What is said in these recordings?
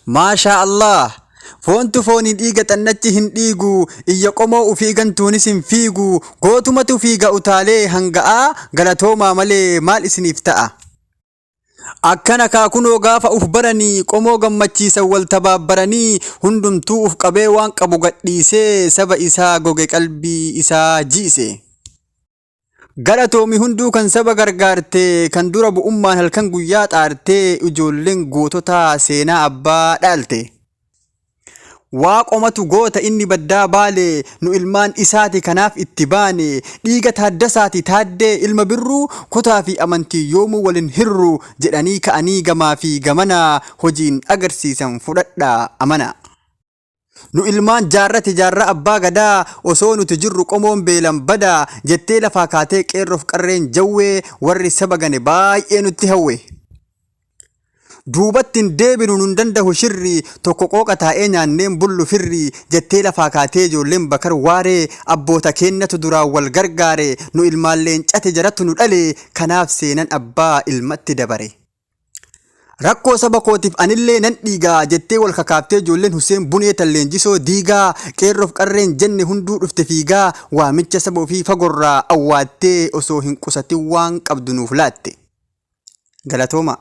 Maashaa Allaah! Foontu fooniin dhiiga xannachi hin dhiigu, iyya qomoo ufii gantuunis hin fiigu, gootumatu fiiga utaalee hanga'aa, galatoomaa malee maal isiniif ta'a? Akkana kaa kunoo gaafa uf baranii, qomoo gammachiisan wal tabaabbaranii, hundumtuu uf qabee waan qabu gadhiisee, saba isaa goge qalbii isaa jiise. Galatoomi hunduu kan saba gargaarte, kan dura bu'ummaan halkan guyyaa xaarte, ijoolleen goototaa seenaa abbaa dhaalte. Waaqomatu goota inni baddaa baale, nu ilmaan isaati kanaaf itti baane, dhiiga Taaddasaati Taaddee ilma Birruu, kutaa fi amantii yoomuu wal hin hirru jedhanii ka'anii gamaa fi gamanaa hojiin agarsiisan fudhadhaa amanaa. Nu ilmaan jaarrati jaarraa abbaa gadaa osoo nuti jirru qomoon beelan bada jettee lafaa kaatee qeerroof qarreen jawwee warri saba gane baay'ee nutti hawwe. Duubatti hin deebinu nun dandahu shirri tokko qooqa taa'ee nyaanneen bullu firri jettee lafaa kaatee ijoolleen bakar waaree abboota keennatu duraan wal gargaare nu ilmaan leencati jaratu nu dhale kanaaf seenan abbaa ilmatti dabare. Rakkoo saba kootiif anillee nan dhiiga jettee wal kakaaftee ijoolleen Huseen Bunee tan leenjisoo diigaa qeerroof qarreen jenne hunduu dhufte fiigaa waamicha saba ofii fagorraa awwaattee osoo hin qusatin waan qabdu nuuf laatte. Galatoomaa.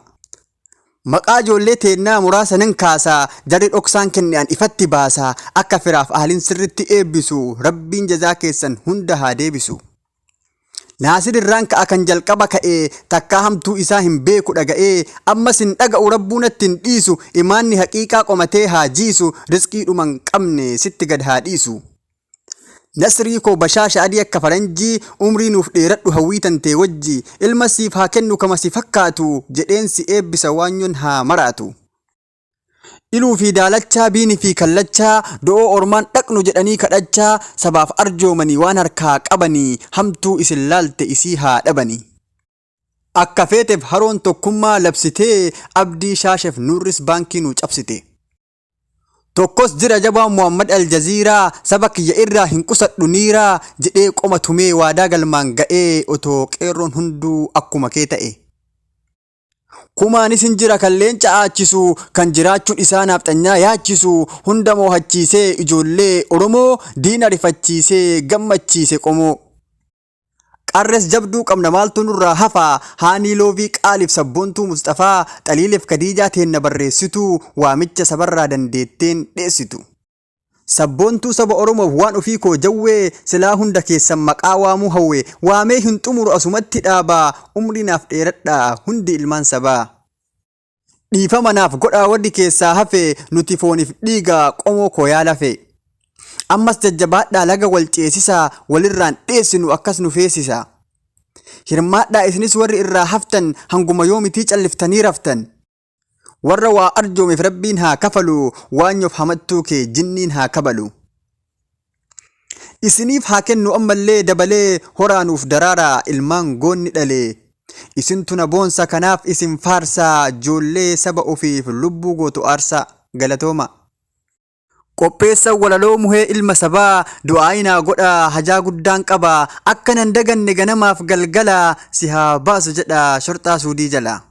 Maqaa ijoollee teennaa muraasa nan kaasa jarri dhoksaan kenne an ifatti baasa akka firaaf ahlin sirritti eebbisu rabbiin jazaa keessan hunda haa deebisu. Naasir irraan ka'a kan jalqaba ka'e takkaa hamtuu isaa hin beeku dhaga'ee ammas hin dhaga'u rabbuu natti hin dhiisu imaanni haqiiqaa qomatee haa jiisu rizqii dhuma hin qabne sitti gad haa dhiisu. Nasrii koo bashaasha adii akka faranjii umrii nuuf dheeradhu hawwii tantee wajji ilma siif haa kennu kama si fakkaatu jedheen si eebbisa waanyon haa maraatu. Iluu fi daalachaa, biini fi kallachaa, do'oo ormaan dhaqnu jedhanii kadhachaa, sabaaf arjoomanii waan harkaa qabanii, hamtuu isin laalte isii haa dhabanii. Akka feetef haroon tokkummaa labsitee, Abdii Shaashef Nuurris baankii nuu cabsite. Tokkos jira jabaan Muhammad Aljaziiraa, saba kiyya irraa hin qusadhu niiraa, jedhee qoma tumee waadaa galmaan ga'ee, otoo qeerroon hunduu akkuma kee ta'e. Kumaanis hin jira kan leenca aachisu, kan jiraachuun isaa naafxanyaa yaachisu, hunda moohachiisee ijoollee Oromoo diina rifachiisee gammachiise qomoo. Qarres jabduu qabna maaltu nurraa hafa, Haanii Loovii qaaliif sabboontuu Musxafaa, Xaliileef Kadiijaa teenna barreessituu, waamicha sabarraa dandeetteen dheessitu. Sabboontuu saba Oromoof waan ofii koo jawwee silaa hunda keessan maqaa waamuu hawwe waamee hin xumuru asumatti dhaabaa umrii naaf dheeradhaa hundi ilmaan sabaa. Dhiifama naaf godhaa warri keessaa hafe nuti foonif dhiiga qomoo koo yaa lafee. Ammas jajjabaadhaa laga wal ceesisaa walirraan dheessinu akkas nu feesisaa. Hirmaadhaa isinis warri irraa haftan hanguma yoomitii calliftanii raftan. Warra waa arjoomeef Rabbiin haa kafalu, waanyoof hamattuu kee jinniin haa kabalu. Isiniif haa kennu ammallee dabalee, horaa nuuf daraaraa ilmaan goonni dhale. Isintu na boonsa kanaaf isin faarsaa, joollee saba ofiif lubbuu gootu aarsaa. Galatoomaa. Qopheessan walaloo muhee ilma sabaa du'aa'ii naa godhaa hajaa guddaan qaba akka nan daganne ganamaaf galgala si haa baasu jedha shorxaa suudii jalaa.